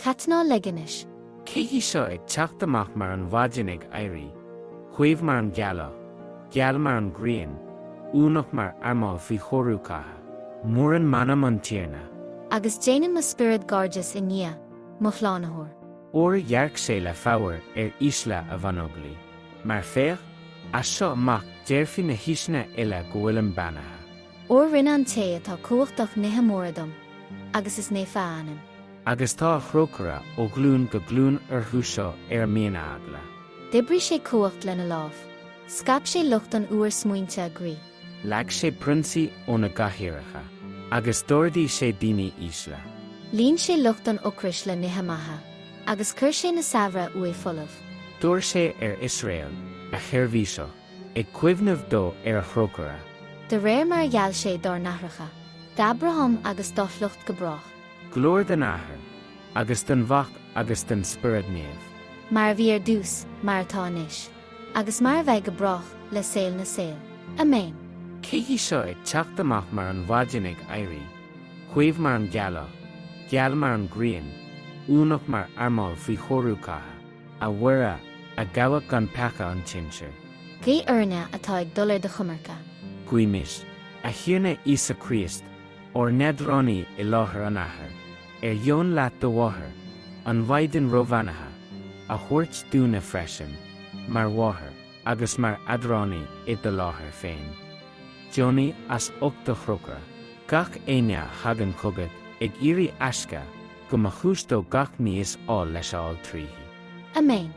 Cathain ná leigimis. Cé hí seo ag teacht amach mar an mhaidin ag éirí, caomh mar an ghealach, geal mar an ghrian, uamhnach mar armáil faoi chóiriú catha? Mórann m'anam an Tiarna. Agus déanann mo spiorad gairdeas i nDia, mo Shlánaitheoir. Óir dhearc sé le fabhar ar ísle a bhanoglaí. Mar féach, as seo amach déarfaidh na haoiseanna uile go bhfuilim beannaithe. Óir rinne an té atá cumhachtach nithe móra dom, agus is naofa a ainm. Agus tá a thrócaire ó ghlúin go glúin orthu seo ar a mbíonn a eagla. D'oibrigh sé cumhacht lena lámh. Scaip sé lucht an fhuarsmaointe a gcroí. Leag sé prionsaí óna gcathaoireacha. Agus d'ardaigh sé daoine ísle. Líon sé lucht an ocrais le nithe maithe. Agus chuir sé na saibhre uaidh folamh. D'oir sé ar Iosrael, a sheirbhíseach, ag cuimhneamh dó ar a thrócaire. De réir mar a gheall sé dár n-aithreacha. D'Abrahám agus dá shliocht go brách. Glóir don Athair, agus don Mhac agus don Spiorad Naomh. Mar a bhí ar dtús, mar atá anois. Agus mar a bheidh go brách, le saol na saol. Amen. Cé hí seo ag teacht amach mar an mhaidin ag éirí, caomh mar an ghealach, geal mar an ghrian, uamhnach mar armáil faoi chóiriú catha? A Mhuire, a gabhadh gan peaca an tsinsir. Guigh orainne atá ag dul ar do choimirce. Guímis, A Thiarna Íosa Críost, ár n-eadránaí i láthair an Athar, ar dheoin leat do mháthair, an Mhaighdean Róbheannaithe, a thabhairt dúinne freisin, mar mháthair agus mar eadránaí i do láthair féin. Deonaigh as ucht do thrócaire, gach éinne a thagann chugat ag iarraidh aisce, go mba chúis dó gach ní is áil leis a fháil tríthi. Amen.